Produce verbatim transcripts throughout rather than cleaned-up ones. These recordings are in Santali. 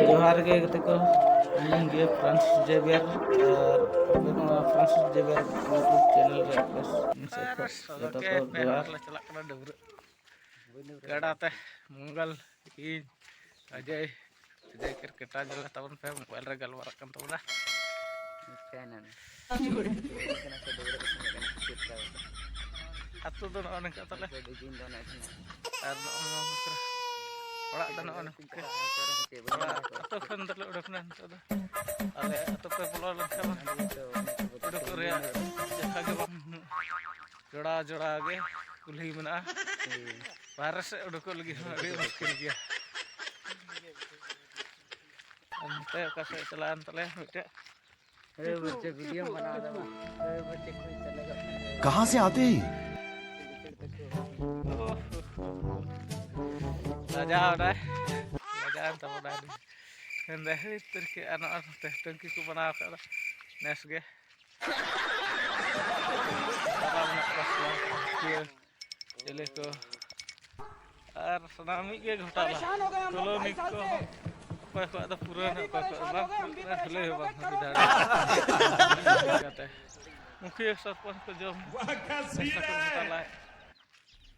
ᱡᱚᱦᱟᱨ ᱜᱮ ᱜᱟᱛᱮ ᱠᱚ, ᱤᱧ ᱜᱮ ᱯᱷᱨᱟᱱᱥᱤᱥ ᱡᱮᱵᱤᱭᱟᱨ, ᱟᱨ ᱟᱯᱮ ᱱᱚᱣᱟ ᱯᱷᱨᱟᱱᱥᱤᱥ ᱡᱮᱵᱤᱭᱟᱨ YouTube ᱪᱮᱱᱮᱞ ᱨᱮ ᱟᱯᱮ ᱡᱚᱛᱚ ᱠᱚ ᱡᱚᱦᱟᱨ᱾ ᱪᱟᱞᱟᱜ ᱠᱟᱱᱟ ᱰᱟᱹᱵᱽᱨᱟᱹᱜ᱾ ᱜᱟᱰᱟ ᱛᱮ ᱢᱚᱝᱜᱚᱞ, ᱤᱧ, ᱚᱡᱚᱭ, ᱚᱡᱚᱭ ᱠᱨᱤᱠᱮᱴᱟ ᱧᱮᱞ ᱛᱟᱵᱚᱱ ᱯᱮ, ᱢᱳᱵᱟᱭᱤᱞ ᱨᱮ ᱜᱟᱞᱢᱟᱨᱟᱜ ᱠᱟᱱ ᱛᱟᱵᱚᱱᱟ᱾ ᱪᱤᱠᱟᱹᱭᱮᱱᱟ? ᱟᱹᱛᱩ ᱫᱚ ᱱᱚᱜᱼᱚ ᱱᱚᱝᱠᱟ ᱛᱟᱞᱮ᱾ ᱟᱨ ᱱᱚᱜᱼᱚ ᱱᱚᱣᱟ ᱠᱚᱨᱮ ᱚᱲᱟᱜ ᱫᱚ ᱱᱚᱜᱼᱚ ᱱᱚᱝᱠᱟ᱾ ᱚᱲᱟᱜ ᱟᱹᱛᱩ ᱠᱷᱚᱱ ᱫᱚᱞᱮ ᱩᱰᱩᱠ ᱮᱱᱟ ᱱᱤᱛᱚᱜ ᱫᱚ᱾ ᱟᱞᱮ ᱟᱹᱛᱩ ᱯᱮ ᱵᱚᱞᱚ ᱞᱮᱱᱠᱷᱟᱱ ᱢᱟ ᱩᱰᱩᱠᱚᱜ ᱨᱮᱭᱟᱜ ᱡᱟᱭᱜᱟ ᱜᱮ ᱵᱟᱝ ᱵᱟᱹᱱᱩᱜᱼᱟ᱾ ᱡᱚᱲᱟᱣ ᱡᱚᱲᱟᱣ ᱜᱮ ᱠᱩᱞᱦᱤ ᱢᱮᱱᱟᱜᱼᱟ᱾ ᱦᱩᱸ᱾ ᱵᱟᱦᱨᱮ ᱥᱮᱫ ᱩᱰᱩᱠᱚᱜ ᱞᱟᱹᱜᱤᱫ ᱦᱚᱸ ᱟᱹᱰᱤ ᱢᱩᱥᱠᱤᱞ ᱜᱮᱭᱟ᱾ ᱚᱱᱛᱮ ᱚᱠᱟ ᱥᱮᱫ ᱪᱟᱞᱟᱣᱮᱱ ᱛᱟᱞᱮᱭᱟ ᱢᱤᱫᱴᱮᱡ᱾ ᱦᱮᱸ, ᱵᱚᱞᱪᱮ ᱵᱷᱤᱰᱤᱭᱳ ᱵᱟᱱᱟᱣ ᱫᱟ ᱵᱟᱝ? ᱦᱮᱸ, ᱵᱚᱞᱪᱮ ᱠᱚ ᱪᱟᱞᱟᱜ ᱠᱟᱱᱟ᱾ ᱠᱟᱦᱟᱸ ᱥᱮ ᱟᱛᱮ ᱦᱮᱸ? ᱞᱟᱡᱟᱣ ᱮᱱᱟᱭ᱾ ᱞᱟᱡᱟᱣ ᱮᱱ ᱛᱟᱵᱚᱱᱟᱭ᱾ ᱢᱮᱱᱫᱟᱭ, "ᱦᱟᱹᱭ ᱩᱛᱟᱹᱨ ᱠᱮᱜᱼᱟ, ᱱᱚᱜᱼᱚᱭ ᱱᱚᱛᱮ ᱴᱟᱹᱝᱠᱤ ᱠᱚ ᱵᱮᱱᱟᱣ ᱠᱟᱫᱟ ᱱᱮᱥ ᱜᱮ᱾" ᱛᱟᱞᱟ ᱢᱮᱱᱟᱜ ᱠᱚᱣᱟ ᱥᱮ ᱵᱟᱝ? ᱤᱭᱟᱹ, ᱪᱤᱞᱤ ᱠᱚ? ᱟᱨ ᱥᱟᱱᱟᱢᱤᱡ ᱜᱮ ᱜᱷᱚᱴᱟᱞᱟ᱾ ᱠᱚᱞᱚᱱᱤ ᱠᱚ, ᱚᱠᱚᱭ ᱠᱚᱣᱟᱜ ᱫᱚ ᱯᱩᱨᱟᱹᱣ ᱮᱱᱟ, ᱚᱠᱚᱭ ᱠᱚᱣᱟᱜ ᱫᱚ ᱵᱟᱝ ᱯᱩᱨᱟᱹᱣ ᱮᱱᱟ, ᱰᱷᱟᱹᱞᱟᱹᱭ ᱦᱚᱸ ᱵᱟᱝ ᱦᱩᱭ ᱫᱟᱲᱮᱭᱟᱜᱼᱟ᱾ ᱢᱩᱠᱷᱤᱭᱟᱹ ᱥᱚᱨᱯᱚᱧᱪ ᱠᱚ ᱡᱚᱢ ᱯᱚᱭᱥᱟ ᱠᱚ ᱜᱷᱚᱴᱟᱞᱟᱭ᱾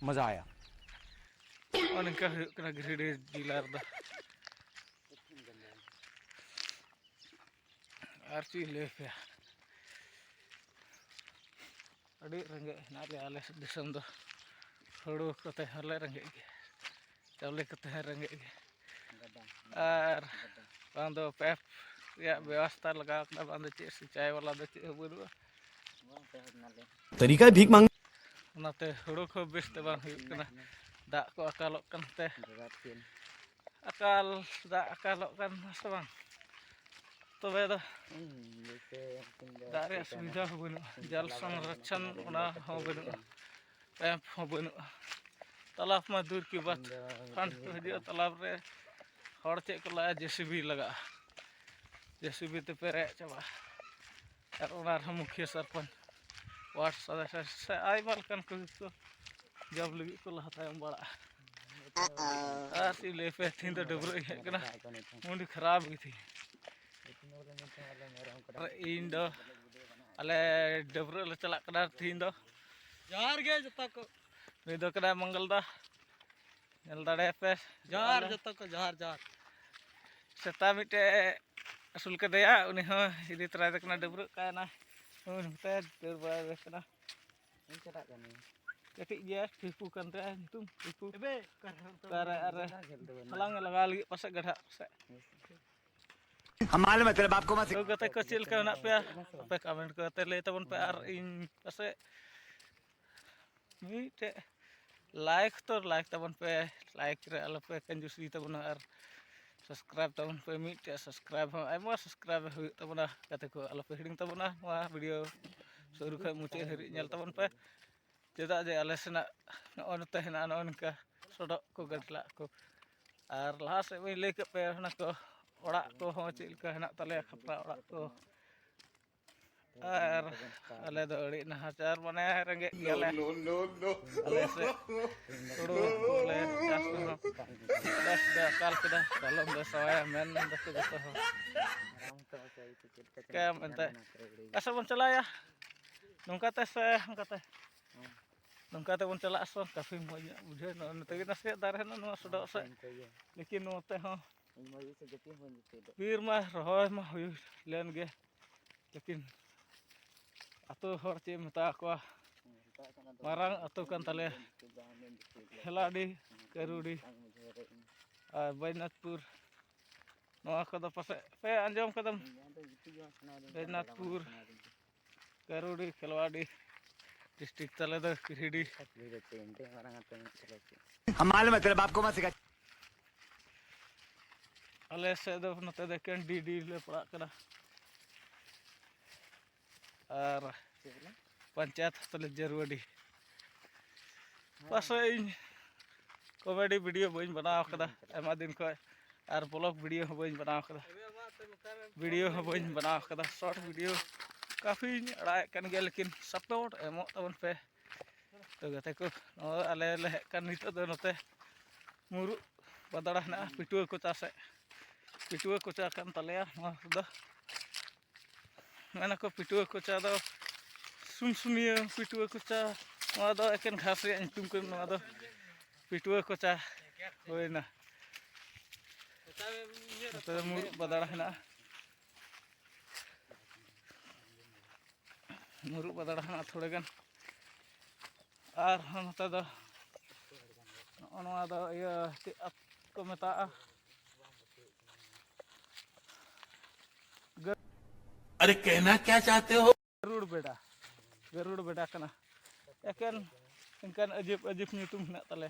ᱢᱟᱡᱟ ᱟᱭᱟ᱾ ᱱᱚᱜᱼᱚ ᱱᱚᱝᱠᱟ ᱦᱩᱭᱩᱜ ᱠᱟᱱᱟ ᱜᱤᱨᱤᱰᱤ ᱡᱮᱞᱟ ᱨᱮᱫᱚ᱾ ᱟᱨ ᱪᱮᱫ ᱤᱧ ᱞᱟᱹᱭ ᱟᱯᱮᱭᱟ, ᱟᱹᱰᱤ ᱨᱮᱸᱜᱮᱡ ᱦᱮᱱᱟᱜ ᱞᱮᱭᱟ ᱟᱞᱮ ᱫᱤᱥᱚᱢ ᱫᱚ᱾ ᱦᱩᱲᱩ ᱠᱚᱛᱮ ᱦᱚᱸᱞᱮ ᱨᱮᱸᱜᱮᱡ ᱜᱮᱭᱟ, ᱪᱟᱣᱞᱮ ᱠᱚᱛᱮ ᱦᱚᱸ ᱨᱮᱸᱜᱮᱡ ᱜᱮᱭᱟ᱾ ᱟᱨ ᱵᱟᱝ ᱫᱚ ᱯᱟᱭᱤᱯ ᱨᱮᱭᱟᱜ ᱵᱮᱵᱚᱥᱛᱷᱟ ᱞᱟᱜᱟᱣ ᱠᱟᱱᱟ, ᱵᱟᱝ ᱫᱚ ᱪᱮᱫ ᱥᱤᱸᱪᱟᱭ ᱵᱟᱞᱟ ᱫᱚ ᱪᱮᱫ ᱦᱚᱸ ᱵᱟᱹᱱᱩᱜᱼᱟ᱾ ᱛᱟᱹᱨᱤᱠᱟ ᱵᱷᱤᱠ ᱢᱟᱝ᱾ ᱚᱱᱟᱛᱮ ᱦᱩᱲᱩ ᱠᱚ ᱵᱮᱥ ᱛᱮ ᱵᱟᱝ ᱦᱩᱭᱩᱜ ᱠᱟᱱᱟ, ᱫᱟᱜ ᱠᱚ ᱟᱠᱟᱞᱚᱜ ᱠᱟᱱᱛᱮ᱾ ᱟᱠᱟᱞ, ᱫᱟᱜ ᱟᱠᱟᱞᱚᱜ ᱠᱟᱱ ᱥᱮ ᱵᱟᱝ? ᱛᱚᱵᱮ ᱫᱚ ᱫᱟᱜ ᱨᱮᱭᱟᱜ ᱥᱩᱵᱤᱫᱷᱟ ᱦᱚᱸ ᱵᱟᱹᱱᱩᱜᱼᱟ, ᱡᱚᱞ ᱥᱚᱝᱨᱚᱠᱷᱚᱱ ᱚᱱᱟ ᱦᱚᱸ ᱵᱟᱹᱱᱩᱜᱼᱟ, ᱯᱟᱭᱤᱯ ᱦᱚᱸ ᱵᱟᱹᱱᱩᱜᱼᱟ᱾ ᱛᱟᱞᱟᱵ ᱢᱟ ᱫᱩᱨ ᱠᱤ ᱵᱟᱛ, ᱯᱷᱟᱱᱰ ᱠᱚ ᱦᱤᱡᱩᱜᱼᱟ ᱛᱟᱞᱟᱵ ᱨᱮ, ᱦᱚᱲ ᱪᱮᱫ ᱠᱚ ᱞᱟᱜᱟᱜᱼᱟ, ᱡᱮ ᱥᱤ ᱵᱤ ᱞᱟᱜᱟᱜᱼᱟ, ᱡᱮ ᱥᱤ ᱵᱤ ᱛᱮ ᱯᱮᱨᱮᱡ ᱪᱟᱵᱟᱜᱼᱟ᱾ ᱟᱨ ᱚᱱᱟ ᱨᱮᱦᱚᱸ ᱢᱩᱠᱷᱤᱭᱟᱹ ᱥᱚᱨᱯᱚᱧᱪ, ᱣᱟᱨᱰ ᱥᱚᱫᱚᱥᱥᱚ ᱥᱮ ᱟᱭᱢᱟ ᱞᱮᱠᱟᱱ ᱠᱚ ᱜᱮ ᱠᱚ ᱡᱚᱵ ᱞᱟᱹᱜᱤᱫ ᱠᱚ ᱞᱟᱦᱟ ᱛᱟᱭᱚᱢ ᱵᱟᱲᱟᱜᱼᱟ᱾ ᱟᱨ ᱪᱮᱫ ᱞᱟᱹᱭ ᱯᱮ, ᱛᱮᱦᱮᱧ ᱫᱚ ᱰᱟᱹᱵᱽᱨᱟᱹᱜ ᱤᱧ ᱦᱮᱡ ᱠᱟᱱᱟ᱾ ᱢᱩᱰ ᱠᱷᱟᱨᱟᱯ ᱜᱮ ᱛᱮᱦᱮᱧ᱾ ᱟᱨ ᱤᱧ ᱫᱚ, ᱟᱞᱮ ᱰᱟᱹᱵᱽᱨᱟᱹᱜ ᱞᱮ ᱪᱟᱞᱟᱜ ᱠᱟᱱᱟ ᱛᱮᱦᱮᱧ ᱫᱚ᱾ ᱡᱚᱦᱟᱨ ᱜᱮ ᱡᱚᱛᱚ ᱠᱚ᱾ ᱱᱩᱭ ᱫᱚ ᱠᱟᱱᱟᱭ ᱢᱚᱝᱜᱚᱞ ᱫᱟ, ᱧᱮᱞ ᱫᱟᱲᱮᱭᱟᱯᱮ᱾ ᱡᱚᱦᱟᱨ ᱟᱞᱮ ᱡᱚᱛᱚ ᱠᱚ, ᱡᱚᱦᱟᱨ, ᱡᱚᱦᱟᱨ᱾ ᱥᱮᱛᱟ ᱢᱤᱫᱴᱮᱡ ᱟᱹᱥᱩᱞ ᱠᱟᱫᱮᱭᱟ, ᱩᱱᱤ ᱦᱚᱸ ᱤᱫᱤ ᱛᱚᱨᱟᱭᱮᱫᱮ ᱠᱟᱱᱟ, ᱰᱟᱹᱵᱽᱨᱟᱹᱜ ᱠᱟᱭ ᱱᱟ᱾ ᱩᱱᱤ ᱱᱚᱛᱮ ᱫᱟᱹᱲ ᱵᱟᱲᱟᱭᱮᱫᱮ ᱠᱟᱱᱟ᱾ ᱤᱧ ᱪᱟᱞᱟᱜ ᱠᱟᱹᱱᱟᱹᱧ᱾ ᱠᱟᱹᱴᱤᱡ ᱜᱮᱭᱟ, ᱴᱷᱤᱯᱩ ᱠᱟᱱ ᱛᱟᱭᱟ ᱧᱩᱛᱩᱢ, ᱴᱷᱤᱯᱩ᱾ ᱮᱵᱮ, ᱚᱠᱟᱨᱮ ᱚᱱᱛᱮ ᱚᱠᱟᱨᱮ ᱟᱨ ᱡᱟᱸᱜᱟ ᱜᱷᱮᱞ ᱫᱚ ᱵᱟᱹᱱᱩᱜᱼᱟ᱾ ᱦᱟᱞᱟᱝ ᱮ ᱞᱟᱜᱟᱣ ᱞᱟᱹᱜᱤᱫ ᱯᱟᱥᱮᱡ ᱜᱟᱰᱷᱟᱜ ᱯᱟᱥᱮᱡ᱾ ᱦᱮᱸ ᱥᱮ᱾ ᱦᱟᱢᱟᱞ ᱢᱮ ᱛᱮᱨᱮ ᱵᱟᱯ ᱠᱚ ᱢᱟ ᱥᱤᱠᱷᱟ᱾ ᱛᱚ ᱜᱟᱛᱮ ᱠᱚ ᱪᱮᱫ ᱞᱮᱠᱟ ᱢᱮᱱᱟᱜ ᱯᱮᱭᱟ? ᱟᱯᱮ ᱠᱚᱢᱮᱱᱴ ᱠᱚ ᱠᱟᱛᱮ ᱞᱟᱹᱭ ᱛᱟᱵᱚᱱ ᱯᱮ᱾ ᱟᱨ ᱤᱧ ᱯᱟᱥᱮᱡ ᱢᱤᱫᱴᱮᱡ ᱞᱟᱭᱤᱠ ᱛᱚ ᱞᱟᱭᱤᱠ ᱛᱟᱵᱚᱱ ᱯᱮ, ᱞᱟᱭᱤᱠ ᱨᱮ ᱟᱞᱚᱯᱮ ᱠᱟᱹᱧᱡᱩᱥᱤ ᱛᱟᱵᱚᱱᱟ᱾ ᱟᱨ ᱥᱟᱵᱥᱠᱨᱟᱭᱤᱵ ᱛᱟᱵᱚᱱ ᱯᱮ, ᱢᱤᱫᱴᱮᱡ ᱥᱟᱵᱥᱠᱨᱟᱭᱤᱵ ᱦᱚᱸ ᱟᱭᱢᱟ ᱥᱟᱵᱥᱠᱨᱟᱭᱤᱵ ᱦᱩᱭᱩᱜ ᱛᱟᱵᱚᱱᱟ᱾ ᱜᱟᱛᱮ ᱠᱚ ᱟᱞᱚᱯᱮ ᱦᱤᱲᱤᱧ ᱛᱟᱵᱚᱱᱟ, ᱱᱚᱣᱟ ᱵᱷᱤᱰᱤᱭᱳ ᱥᱩᱨᱩ ᱠᱷᱚᱱ ᱢᱩᱪᱟᱹᱫ ᱦᱟᱹᱨᱤᱡ ᱧᱮᱞ ᱛᱟᱵᱚᱱ ᱯᱮ᱾ ᱪᱮᱫᱟᱜ ᱡᱮ ᱟᱞᱮ ᱥᱮᱱᱟᱜ ᱱᱚᱜᱼᱚ ᱱᱚᱛᱮ ᱦᱮᱱᱟᱜᱼᱟ, ᱱᱚᱜᱼᱚ ᱱᱚᱝᱠᱟ ᱥᱚᱰᱚᱜ ᱠᱚ, ᱜᱟᱰᱞᱟᱜ ᱠᱚ᱾ ᱟᱨ ᱞᱟᱦᱟ ᱥᱮᱫ ᱵᱟᱹᱧ ᱞᱟᱹᱭ ᱠᱮᱫ ᱯᱮ, ᱚᱱᱟ ᱠᱚ ᱚᱲᱟᱜ ᱠᱚᱦᱚᱸ ᱪᱮᱫ ᱞᱮᱠᱟ ᱦᱮᱱᱟᱜ ᱛᱟᱞᱮᱭᱟ, ᱠᱷᱟᱯᱨᱟ ᱚᱲᱟᱜ ᱠᱚ᱾ ᱟᱨ ᱟᱞᱮ ᱫᱚ ᱟᱹᱰᱤ ᱱᱟᱦᱟᱪᱟᱨ, ᱢᱟᱱᱮ ᱨᱮᱸᱜᱮᱡ ᱜᱮᱭᱟᱞᱮ᱾ ᱟᱞᱮ ᱥᱮᱫ ᱦᱩᱲᱩ ᱠᱚᱞᱮ ᱪᱟᱥ ᱨᱮᱦᱚᱸ ᱵᱮᱥ ᱫᱚ ᱟᱠᱟᱞ ᱠᱮᱫᱟ, ᱠᱟᱞᱚᱢ ᱫᱚ ᱥᱟᱣᱟᱭᱟ ᱢᱮᱱ ᱫᱟᱠᱚ ᱡᱚᱛᱚ ᱦᱚᱲ᱾ ᱪᱤᱠᱟᱹᱭᱟᱢ ᱮᱱᱛᱮ? ᱚᱠᱟ ᱥᱮᱫ ᱵᱚᱱ ᱪᱟᱞᱟᱜᱼᱟ? ᱱᱚᱝᱠᱟ ᱛᱮ ᱥᱮ ᱦᱟᱱᱠᱟ ᱛᱮ? ᱱᱚᱝᱠᱟ ᱛᱮᱵᱚᱱ ᱪᱟᱞᱟᱜᱼᱟ ᱥᱮ ᱠᱟᱹᱯᱷᱤ ᱢᱚᱡᱽ ᱧᱚᱜ ᱵᱩᱡᱷᱟᱹᱣ ᱮᱱᱟ᱾ ᱱᱚᱛᱮ ᱜᱮ ᱱᱟᱥᱮᱭᱟᱜ ᱫᱟᱨᱮ ᱦᱮᱱᱟᱜᱼᱟ ᱱᱚᱣᱟ ᱥᱚᱰᱚᱜ ᱥᱮᱫ, ᱤᱱᱠᱟᱹ ᱜᱮ᱾ ᱞᱮᱠᱤᱱ ᱱᱚᱛᱮ ᱦᱚᱸ ᱤᱧ ᱢᱟ ᱤᱭᱟᱹ ᱥᱮ ᱡᱟᱹᱯᱤᱫ ᱦᱚᱸ ᱵᱟᱹᱧ ᱡᱟᱹᱯᱤᱫ ᱞᱮᱫ᱾ ᱵᱤᱨ ᱢᱟ ᱨᱚᱦᱚᱭ ᱢᱟ ᱦᱩᱭ ᱞᱮᱱ ᱜᱮ, ᱞᱮᱠᱤᱱ ᱟᱛᱳ ᱦᱚᱲ ᱪᱮᱫ ᱮᱢ ᱢᱮᱛᱟ ᱠᱚᱣᱟ, ᱦᱮᱸ, ᱢᱮᱛᱟᱜ ᱠᱟᱱᱟ ᱫᱚ ᱢᱟᱨᱟᱝ ᱟᱹᱛᱩ ᱠᱟᱱ ᱛᱟᱞᱮᱭᱟ᱾ ᱡᱟᱹᱯᱤᱫ ᱫᱚ ᱟᱢᱮᱢ ᱡᱟᱹᱯᱤᱫ ᱞᱮᱫ᱾ ᱠᱷᱮᱞᱟᱰᱤ, ᱦᱮᱸ, ᱠᱟᱹᱨᱩᱰᱤ ᱢᱤᱫᱴᱟᱝ ᱵᱩᱡᱷᱟᱹᱣ ᱨᱮ ᱤᱧ᱾ ᱟᱨ ᱵᱟᱡᱽᱱᱟᱛᱷᱯᱩᱨ, ᱱᱚᱣᱟ ᱠᱚᱫᱚ ᱯᱟᱥᱮᱡ ᱯᱮ ᱟᱸᱡᱚᱢ ᱠᱟᱫᱟᱢ? ᱤᱧ ᱟᱫᱚ ᱜᱤᱛᱤᱡ ᱜᱮ ᱵᱟᱝ ᱥᱟᱱᱟᱭᱤᱫᱤᱧ ᱠᱟᱱᱟ, ᱫᱟᱬᱟ ᱵᱟᱡᱽᱱᱟᱛᱷᱯᱩᱨ᱾ ᱵᱟᱝ ᱥᱟᱱᱟᱭᱤᱫᱤᱧ ᱠᱟᱱᱟ᱾ ᱠᱟᱹᱨᱩᱰᱤ ᱠᱷᱮᱞᱣᱟᱰᱤ ᱰᱤᱥᱴᱨᱤᱠᱴ ᱛᱟᱞᱮ ᱫᱚ ᱠᱤᱨᱤᱰᱤ᱾ ᱠᱩᱞᱦᱤ ᱫᱚ ᱪᱮᱫ ᱤᱧ ᱴᱷᱮᱱ ᱢᱟᱨᱟᱝ ᱟᱛᱳ ᱢᱮᱱᱟᱜ ᱛᱟᱞᱮᱭᱟ ᱪᱮᱫ? ᱦᱟᱢᱟᱞ ᱢᱮ ᱛᱮᱨᱮ ᱵᱟᱯ ᱠᱚ ᱢᱟ ᱥᱤᱠᱷᱟ᱾ ᱟᱞᱮ ᱥᱮᱫ ᱫᱚ ᱱᱚᱛᱮ ᱫᱚ ᱮᱠᱮᱱ ᱰᱤ ᱰᱤ ᱞᱮ ᱯᱟᱲᱟᱜ ᱠᱟᱱᱟ᱾ ᱟᱨ ᱪᱮᱫ ᱵᱚᱞᱮ? ᱯᱚᱧᱪᱟᱭᱮᱛ ᱦᱚᱸ ᱛᱟᱞᱮ ᱡᱟᱹᱨᱩᱣᱟᱰᱤ᱾ ᱯᱟᱥᱮᱡ ᱤᱧ ᱠᱚᱢᱮᱰᱤ ᱵᱷᱤᱰᱤᱭᱳ ᱵᱟᱹᱧ ᱵᱮᱱᱟᱣ ᱠᱟᱫᱟ ᱟᱭᱢᱟ ᱫᱤᱱ ᱠᱷᱚᱱ, ᱟᱨ ᱵᱞᱚᱜ ᱵᱷᱤᱰᱤᱭᱳ ᱦᱚᱸ ᱵᱟᱹᱧ ᱵᱮᱱᱟᱣ ᱠᱟᱫᱟ᱾ ᱵᱷᱤᱰᱤᱭᱳ ᱦᱚᱸ ᱵᱟᱹᱧ ᱵᱮᱱᱟᱣ ᱠᱟᱫᱟ, ᱥᱚᱨᱴ ᱵᱷᱤᱰᱤᱭᱳ ᱠᱟᱯᱷᱤᱧ ᱟᱲᱟᱜᱮᱫ ᱠᱟᱱ ᱜᱮᱭᱟ, ᱞᱮᱠᱤᱱ ᱥᱟᱯᱳᱨᱴ ᱮᱢᱚᱜ ᱛᱟᱵᱚᱱ ᱯᱮ᱾ ᱛᱚ ᱜᱟᱛᱮ ᱠᱚ, ᱱᱚᱜᱼᱚᱭ ᱟᱞᱮ ᱞᱮ ᱦᱮᱡ ᱠᱟᱱ ᱱᱤᱛᱚᱜ ᱫᱚ ᱱᱚᱛᱮ ᱢᱩᱨᱩᱜ ᱵᱟᱫᱲᱟ ᱦᱮᱱᱟᱜᱼᱟ, ᱯᱤᱴᱩᱣᱟᱹ ᱠᱚᱪᱟ ᱥᱮᱫ᱾ ᱯᱤᱴᱩᱣᱟᱹ ᱠᱚᱪᱟ ᱠᱟᱱ ᱛᱟᱞᱮᱭᱟ ᱱᱚᱣᱟ ᱫᱚ᱾ ᱢᱮᱱᱟᱠᱚ ᱯᱤᱴᱩᱣᱟᱹ ᱠᱚᱪᱟ ᱫᱚ ᱥᱩᱱᱥᱩᱱᱤᱭᱟᱹ ᱯᱤᱴᱩᱣᱟᱹ ᱠᱚᱪᱟ᱾ ᱱᱚᱣᱟ ᱫᱚ ᱮᱠᱮᱱ ᱜᱷᱟᱥ ᱨᱮᱭᱟᱜ ᱧᱩᱛᱩᱢ ᱠᱟᱱᱟ᱾ ᱱᱚᱣᱟ ᱫᱚ ᱯᱤᱴᱩᱣᱟᱹ ᱠᱚᱪᱟ ᱦᱩᱭᱱᱟ᱾ ᱱᱚᱛᱮ ᱫᱚ ᱢᱩᱨᱩᱜ ᱵᱟᱫᱲᱟ ᱦᱮᱱᱟᱜᱼᱟ᱾ ᱢᱩᱨᱩᱜ ᱵᱟᱫᱲᱟ ᱦᱮᱱᱟᱜᱼᱟ ᱛᱷᱚᱲᱮ ᱜᱟᱱ᱾ ᱟᱨᱦᱚᱸ ᱱᱚᱛᱮ ᱫᱚ ᱱᱚᱜᱼᱚ ᱱᱚᱣᱟ ᱫᱚ ᱤᱭᱟᱹ ᱪᱮᱫ ᱟᱛ ᱠᱚ ᱢᱮᱛᱟᱜᱼᱟ? ᱜᱟᱹ- अरे कहना क्या चाहते हो? ᱜᱟᱹᱨᱩᱲ ᱵᱮᱰᱟ, ᱜᱟᱹᱨᱩᱲ ᱵᱮᱰᱟ ᱠᱟᱱᱟ᱾ ᱮᱠᱮᱱ ᱮᱱᱠᱟᱱ ᱟᱹᱡᱤᱵ ᱟᱹᱡᱤᱵ ᱧᱩᱛᱩᱢ ᱦᱮᱱᱟᱜ ᱛᱟᱞᱮ᱾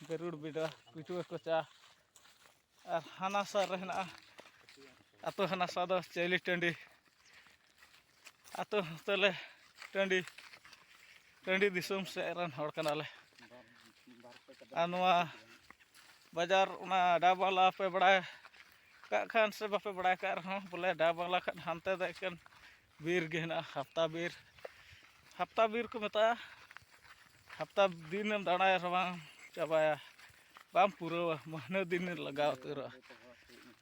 ᱜᱟᱹᱨᱩᱲ ᱵᱮᱰᱟ, ᱯᱤᱴᱩᱣᱟᱹ ᱠᱚᱪᱟ, ᱟᱨ ᱦᱟᱱᱟ ᱥᱟᱨ ᱨᱮ ᱦᱮᱱᱟᱜᱼᱟ ᱟᱛᱳ, ᱦᱟᱱᱟ ᱥᱟᱨ ᱫᱚ ᱪᱟᱹᱭᱞᱤ ᱴᱟᱺᱰᱤ ᱟᱛᱳ᱾ ᱛᱟᱞᱮ ᱴᱟᱺᱰᱤ, ᱴᱟᱺᱰᱤ ᱫᱤᱥᱚᱢ ᱥᱮᱫ ᱨᱮᱱ ᱦᱚᱲ ᱠᱟᱱᱟᱞᱮ᱾ ᱟᱨ ᱱᱚᱣᱟ ᱵᱟᱡᱟᱨ, ᱚᱱᱟ ᱰᱟᱵ ᱵᱟᱝᱞᱟ ᱯᱮ ᱵᱟᱲᱟᱭ ᱠᱟᱜ ᱠᱷᱟᱱ ᱥᱮ ᱵᱟᱯᱮ ᱵᱟᱲᱟᱭ ᱠᱟᱜ ᱨᱮᱦᱚᱸ, ᱵᱚᱞᱮ ᱰᱟᱵ ᱵᱟᱝᱞᱟ ᱠᱷᱚᱱ ᱦᱟᱱᱛᱮ ᱫᱚ ᱮᱠᱮᱱ ᱵᱤᱨ ᱜᱮ ᱦᱮᱱᱟᱜᱼᱟ, ᱦᱟᱯᱛᱟ ᱵᱤᱨ᱾ ᱦᱟᱯᱛᱟ ᱵᱤᱨ ᱠᱚ ᱢᱮᱛᱟᱜᱼᱟ᱾ ᱦᱟᱯᱛᱟ ᱫᱤᱱᱮᱢ ᱫᱟᱬᱟᱭ ᱨᱮᱦᱚᱸ ᱵᱟᱝ ᱪᱟᱵᱟᱭᱟ, ᱵᱟᱢ ᱯᱩᱨᱟᱹᱣᱟ, ᱢᱟᱹᱦᱱᱟᱹ ᱫᱤᱱ ᱞᱟᱜᱟᱣ ᱩᱛᱟᱹᱨᱚᱜᱼᱟ᱾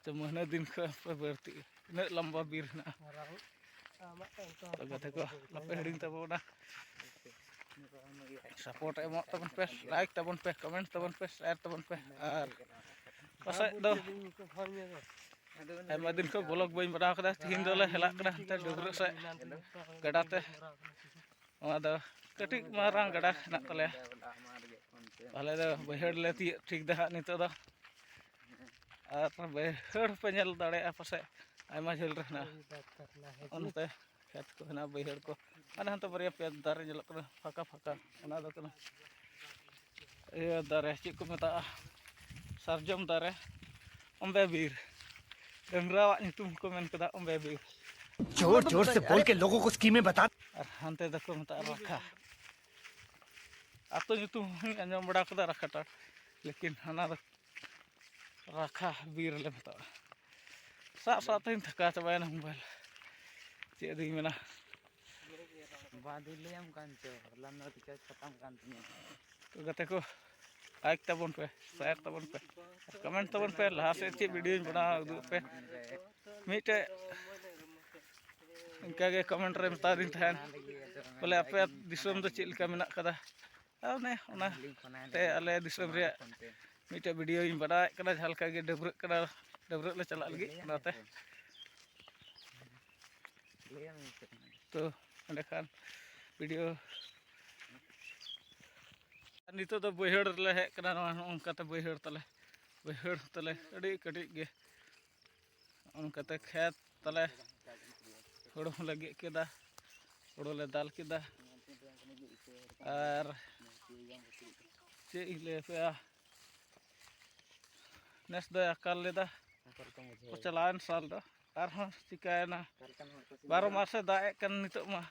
ᱛᱚ ᱢᱟᱹᱦᱱᱟᱹ ᱫᱤᱱ ᱠᱷᱚᱱ ᱯᱮ ᱵᱟᱹᱲᱛᱤᱜᱼᱟ, ᱩᱱᱟᱹᱜ ᱞᱚᱢᱵᱟ ᱵᱤᱨ ᱦᱮᱱᱟᱜᱼᱟ᱾ ᱛᱚ ᱜᱟᱛᱮ ᱠᱚ, ᱟᱞᱚᱯᱮ ᱦᱤᱲᱤᱧ ᱛᱟᱵᱚᱱᱟ, ᱥᱟᱯᱳᱨᱴ ᱮᱢᱚᱜ ᱛᱟᱵᱚᱱ ᱯᱮ, ᱞᱟᱭᱤᱠ ᱛᱟᱵᱚᱱ ᱯᱮ, ᱠᱚᱢᱮᱱᱴ ᱛᱟᱵᱚᱱ ᱯᱮ, ᱥᱮᱭᱟᱨ ᱛᱟᱵᱚᱱ ᱯᱮ᱾ ᱟᱨ ᱯᱟᱥᱮᱡ ᱫᱚ ᱟᱭᱢᱟ ᱫᱤᱱ ᱠᱷᱚᱱ ᱵᱞᱚᱜ ᱵᱟᱹᱧ ᱵᱮᱱᱟᱣ ᱠᱟᱫᱟ, ᱛᱤᱦᱤᱧ ᱫᱚᱞᱮ ᱦᱮᱞᱟᱜ ᱠᱟᱱᱟ ᱦᱟᱱᱛᱮ ᱰᱟᱹᱵᱽᱨᱟᱹᱜ ᱥᱮᱫ ᱜᱟᱰᱟ ᱛᱮ᱾ ᱱᱚᱣᱟ ᱫᱚ ᱠᱟᱹᱴᱤᱡ ᱢᱟᱨᱟᱝ ᱜᱟᱰᱟ ᱦᱮᱱᱟᱜ ᱛᱟᱞᱮᱭᱟ᱾ ᱟᱞᱮ ᱫᱚ ᱵᱟᱹᱭᱦᱟᱹᱲ ᱞᱮ ᱛᱤᱭᱳᱜ ᱴᱷᱤᱠ ᱫᱟ ᱦᱟᱸᱜ ᱱᱤᱛᱚᱜ ᱫᱚ᱾ ᱟᱨ ᱵᱟᱹᱭᱦᱟᱹᱲ ᱯᱮ ᱧᱮᱞ ᱫᱟᱲᱮᱭᱟᱜᱼᱟ ᱯᱟᱥᱮᱡ, ᱟᱭᱢᱟ ᱡᱷᱟᱹᱞ ᱨᱮ ᱦᱮᱱᱟᱜᱼᱟ᱾ ᱚᱱᱛᱮ ᱠᱷᱮᱛ ᱠᱚ ᱦᱮᱱᱟᱜᱼᱟ, ᱵᱟᱹᱭᱦᱟᱹᱲ ᱠᱚ᱾ ᱟᱨ ᱦᱟᱱᱛᱮ ᱵᱟᱨᱭᱟ ᱯᱮᱭᱟ ᱫᱟᱨᱮ ᱧᱮᱞᱚᱜ ᱠᱟᱱᱟ ᱯᱷᱟᱸᱠᱟ ᱯᱷᱟᱸᱠᱟ, ᱚᱱᱟ ᱫᱚ ᱠᱟᱱᱟ ᱤᱭᱟᱹ ᱫᱟᱨᱮ, ᱪᱮᱫ ᱠᱚ ᱢᱮᱛᱟᱜᱼᱟ, ᱥᱟᱨᱡᱚᱢ ᱫᱟᱨᱮ᱾ ᱚᱸᱵᱮ ᱵᱤᱨ, ᱰᱟᱹᱝᱨᱟᱣᱟᱜ ᱧᱩᱛᱩᱢ ᱠᱚ ᱢᱮᱱ ᱠᱟᱫᱟ ᱚᱸᱵᱮ ᱵᱤᱨ᱾ जोर जोर से बोल के लोगों को स्कीमें बता। ᱟᱨ ᱦᱟᱱᱛᱮ ᱫᱚᱠᱚ ᱢᱮᱛᱟᱜᱼᱟ ᱨᱟᱠᱷᱟ᱾ ᱟᱛᱳ ᱧᱩᱛᱩᱢ ᱦᱚᱸᱧ ᱟᱸᱡᱚᱢ ᱵᱟᱲᱟ ᱠᱟᱫᱟ ᱨᱟᱠᱷᱟ ᱴᱟᱴ, ᱞᱮᱠᱤᱱ ᱦᱟᱱᱟ ᱫᱚ ᱨᱟᱠᱷᱟ ᱵᱤᱨ ᱞᱮ ᱢᱮᱛᱟᱜᱼᱟ᱾ ᱥᱟᱵ ᱥᱟᱵ ᱛᱮᱧ ᱛᱷᱟᱠᱟᱣ ᱪᱟᱵᱟᱭᱮᱱᱟ ᱢᱳᱵᱟᱭᱤᱞ, ᱪᱮᱫ ᱟᱫᱚᱧ ᱢᱮᱱᱟ᱾ ᱵᱟᱝ ᱫᱩᱧ ᱞᱟᱹᱭᱟᱢ ᱠᱟᱱ ᱪᱚ, ᱦᱚᱞᱟ ᱱᱚᱜ ᱨᱤᱪᱟᱨᱡᱽ ᱠᱷᱟᱛᱟᱢ ᱠᱟᱱ ᱛᱤᱧᱟᱹ᱾ ᱛᱚ ᱜᱟᱛᱮ ᱠᱚ, ᱞᱟᱭᱤᱠ ᱛᱟᱵᱚᱱ ᱯᱮ, ᱥᱮᱭᱟᱨ ᱛᱟᱵᱚᱱ ᱯᱮ, ᱠᱚᱢᱮᱱᱴ ᱛᱟᱵᱚᱱ ᱯᱮ, ᱞᱟᱦᱟ ᱥᱮᱫ ᱪᱮᱫ ᱵᱷᱤᱰᱤᱭᱳᱧ ᱵᱮᱱᱟᱣᱟ ᱩᱫᱩᱜ ᱯᱮ᱾ ᱢᱤᱫᱴᱮᱡ ᱤᱱᱠᱟᱹ ᱜᱮ ᱠᱚᱢᱮᱱᱴ ᱨᱮ ᱢᱮᱛᱟ ᱫᱤᱧ ᱛᱟᱦᱮᱱ ᱵᱚᱞᱮ ᱟᱯᱮ ᱫᱤᱥᱚᱢ ᱫᱚ ᱪᱮᱫ ᱞᱮᱠᱟ ᱢᱮᱱᱟᱜ ᱠᱟᱫᱟ᱾ ᱟᱨ ᱚᱱᱮ ᱚᱱᱟ ᱛᱮ ᱟᱞᱮ ᱫᱤᱥᱚᱢ ᱨᱮᱭᱟᱜ ᱢᱤᱫᱴᱮᱡ ᱵᱷᱤᱰᱤᱭᱳᱧ ᱵᱮᱱᱟᱣᱮᱫ ᱠᱟᱱᱟ, ᱡᱟᱦᱟᱸ ᱞᱮᱠᱟ ᱜᱮ ᱰᱟᱹᱵᱽᱨᱟᱹᱜ ᱠᱟᱱᱟ, ᱰᱟᱹᱵᱽᱨᱟᱹᱜ ᱞᱮ ᱪᱟᱞᱟᱜ ᱞᱟᱹᱜᱤᱫ ᱚᱱᱟᱛᱮ᱾ ᱛᱚ ᱮᱸᱰᱮᱠᱷᱟᱱ ᱵᱷᱤᱰᱤᱭᱳ ᱟᱨ ᱱᱤᱛᱚᱜ ᱫᱚ ᱵᱟᱹᱭᱦᱟᱹᱲ ᱨᱮᱞᱮ ᱦᱮᱡ ᱠᱟᱱᱟ᱾ ᱱᱚᱣᱟ ᱱᱚᱜᱼᱚ ᱱᱚᱝᱠᱟᱛᱮ ᱵᱟᱹᱭᱦᱟᱹᱲ ᱛᱟᱞᱮ, ᱵᱟᱹᱭᱦᱟᱹᱲ ᱛᱟᱞᱮ ᱟᱹᱰᱤ ᱠᱟᱹᱴᱤᱡ ᱜᱮ᱾ ᱱᱚᱜᱼᱚ ᱱᱚᱝᱠᱟᱛᱮ ᱠᱷᱮᱛ ᱛᱟᱞᱮ, ᱦᱩᱲᱩ ᱦᱚᱸᱞᱮ ᱜᱮᱫ ᱠᱮᱫᱟ, ᱦᱩᱲᱩ ᱞᱮ ᱫᱟᱞ ᱠᱮᱫᱟ᱾ ᱟᱨ ᱪᱮᱫ ᱤᱧ ᱞᱟᱹᱭ ᱟᱯᱮᱭᱟ, ᱱᱮᱥ ᱫᱚᱭ ᱟᱠᱟᱞ ᱞᱮᱫᱟ᱾ ᱪᱟᱞᱟᱣᱮᱱ ᱥᱟᱞ ᱫᱚ ᱟᱨᱦᱚᱸ ᱪᱤᱠᱟᱭᱮᱱᱟ, ᱵᱟᱨᱚ ᱢᱟᱥᱮ ᱫᱟᱜ ᱮᱫ ᱠᱟᱱ ᱱᱤᱛᱚᱜ ᱢᱟ᱾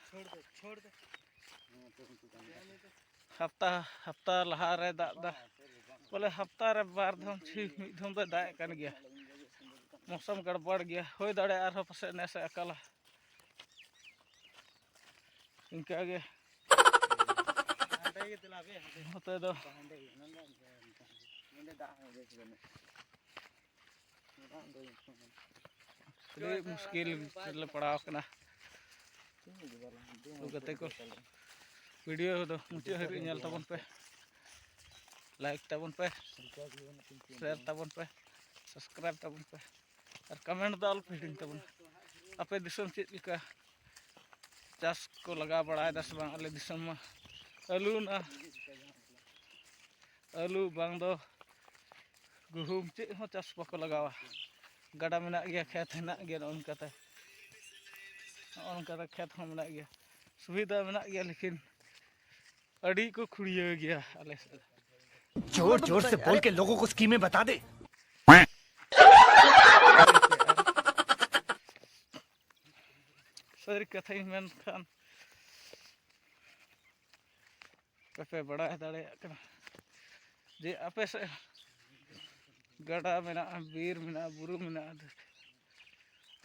ᱦᱟᱯᱛᱟ ᱦᱟᱯᱛᱟ ᱞᱟᱦᱟᱨᱮ ᱫᱟᱜ ᱮᱫᱟ, ᱵᱚᱞᱮ ᱦᱟᱯᱛᱟ ᱨᱮ ᱵᱟᱨ ᱫᱷᱚᱢ ᱪᱷᱤ ᱢᱤᱫ ᱫᱷᱚᱢ ᱫᱚᱭ ᱫᱟᱜ ᱮᱫ ᱠᱟᱱ ᱜᱮᱭᱟ᱾ ᱢᱳᱥᱚᱢ ᱜᱟᱲᱵᱟᱲ ᱜᱮᱭᱟ, ᱦᱩᱭ ᱫᱟᱲᱮᱭᱟᱜᱼᱟ ᱟᱨᱦᱚᱸ ᱯᱟᱥᱮᱡ ᱱᱮᱥᱮ ᱟᱠᱟᱞᱟ᱾ ᱤᱱᱠᱟᱹ ᱜᱮ ᱱᱚᱛᱮ ᱫᱚ ᱟᱹᱰᱤ ᱢᱩᱥᱠᱤᱞ ᱨᱮᱞᱮ ᱯᱟᱲᱟᱣ ᱠᱟᱱᱟ᱾ ᱛᱚ ᱜᱟᱛᱮ ᱠᱚ, ᱵᱷᱤᱰᱤᱭᱳ ᱫᱚ ᱢᱩᱪᱟᱹᱫ ᱦᱟᱹᱵᱤᱡ ᱧᱮᱞ ᱛᱟᱵᱚᱱ ᱯᱮ, ᱞᱟᱭᱤᱠ ᱛᱟᱵᱚᱱ ᱯᱮ, ᱥᱮᱭᱟᱨ ᱛᱟᱵᱚᱱ ᱯᱮ, ᱥᱟᱵᱥᱠᱨᱟᱭᱤᱵᱽ ᱛᱟᱵᱚᱱ ᱯᱮ, ᱟᱨ ᱠᱚᱢᱮᱱᱴ ᱫᱚ ᱟᱞᱚᱯᱮ ᱦᱤᱲᱤᱧ ᱛᱟᱵᱚᱱᱟ᱾ ᱟᱯᱮ ᱫᱤᱥᱚᱢ ᱪᱮᱫ ᱞᱮᱠᱟ ᱪᱟᱥ ᱠᱚ ᱞᱟᱜᱟᱣ ᱵᱟᱲᱟᱭᱮᱫᱟ ᱥᱮ ᱵᱟᱝ? ᱟᱞᱮ ᱫᱤᱥᱚᱢ ᱢᱟ ᱟᱹᱞᱩ ᱚᱱᱟ ᱟᱹᱞᱩ ᱵᱟᱝ ᱫᱚ ᱜᱩᱦᱩᱢ ᱪᱮᱫ ᱦᱚᱸ ᱪᱟᱥ ᱵᱟᱠᱚ ᱞᱟᱜᱟᱣᱟ᱾ ᱜᱟᱰᱟ ᱢᱮᱱᱟᱜ ᱜᱮᱭᱟ, ᱠᱷᱮᱛ ᱦᱮᱱᱟᱜ ᱜᱮᱭᱟ, ᱱᱚᱜᱼᱚ ᱱᱚᱝᱠᱟᱛᱮ, ᱱᱚᱜᱼᱚ ᱱᱚᱝᱠᱟᱛᱮ ᱠᱷᱮᱛ ᱦᱚᱸ ᱢᱮᱱᱟᱜ ᱜᱮᱭᱟ, ᱥᱩᱵᱤᱫᱷᱟ ᱢᱮᱱᱟᱜ ᱜᱮᱭᱟ, ᱞᱮᱠᱤᱱ ᱟᱹᱰᱤ ᱠᱚ ᱠᱷᱩᱲᱭᱟᱹᱣ ᱜᱮᱭᱟ ᱟᱞᱮ ᱥᱮᱫ᱾ जोर जोर से बोल के लोगों को स्कीमें बता दे। ᱥᱟᱹᱨᱤ ᱠᱟᱛᱷᱟᱧ ᱢᱮᱱ ᱠᱷᱟᱱ ᱵᱟᱯᱮ ᱵᱟᱲᱟᱭ ᱫᱟᱲᱮᱭᱟᱜ ᱠᱟᱱᱟ ᱡᱮ ᱟᱯᱮ ᱥᱮᱫ ᱜᱟᱰᱟ ᱢᱮᱱᱟᱜᱼᱟ, ᱵᱤᱨ ᱢᱮᱱᱟᱜᱼᱟ, ᱵᱩᱨᱩ ᱢᱮᱱᱟᱜᱼᱟ᱾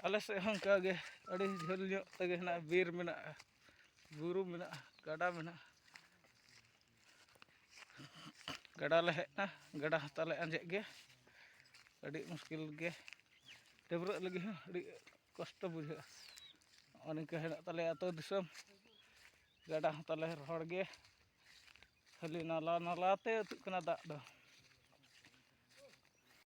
ᱟᱞᱮ ᱥᱮᱫ ᱦᱚᱸ ᱚᱱᱠᱟ ᱜᱮ ᱟᱹᱰᱤ ᱡᱷᱟᱹᱞ ᱧᱚᱜ ᱛᱮᱜᱮ ᱦᱮᱱᱟᱜᱼᱟ, ᱵᱤᱨ ᱢᱮᱱᱟᱜᱼᱟ, ᱵᱩᱨᱩ ᱢᱮᱱᱟᱜᱼᱟ, ᱜᱟᱰᱟ ᱢᱮᱱᱟᱜᱼᱟ᱾ ᱜᱟᱰᱟ ᱞᱮ ᱦᱮᱡ ᱮᱱᱟ, ᱜᱟᱰᱟ ᱦᱚᱸ ᱛᱟᱞᱮ ᱟᱸᱡᱮᱫ ᱜᱮ, ᱟᱹᱰᱤ ᱢᱩᱥᱠᱤᱞ ᱜᱮ, ᱰᱟᱹᱵᱽᱨᱟᱹᱜ ᱞᱟᱹᱜᱤᱫ ᱦᱚᱸ ᱟᱹᱰᱤ ᱠᱚᱥᱴᱚ ᱵᱩᱡᱷᱟᱹᱜᱼᱟ᱾ ᱱᱚᱜᱼᱚ ᱱᱤᱝᱠᱟᱹ ᱦᱮᱱᱟᱜ ᱛᱟᱞᱮᱭᱟ ᱟᱹᱛᱩ ᱫᱤᱥᱚᱢ, ᱜᱟᱰᱟ ᱦᱚᱸ ᱛᱟᱞᱮ ᱨᱚᱦᱚᱲ ᱜᱮ, ᱠᱷᱟᱹᱞᱤ ᱱᱟᱞᱟ ᱱᱟᱞᱟ ᱛᱮ ᱟᱹᱛᱩᱜ ᱠᱟᱱᱟ ᱫᱟᱜ ᱫᱚ᱾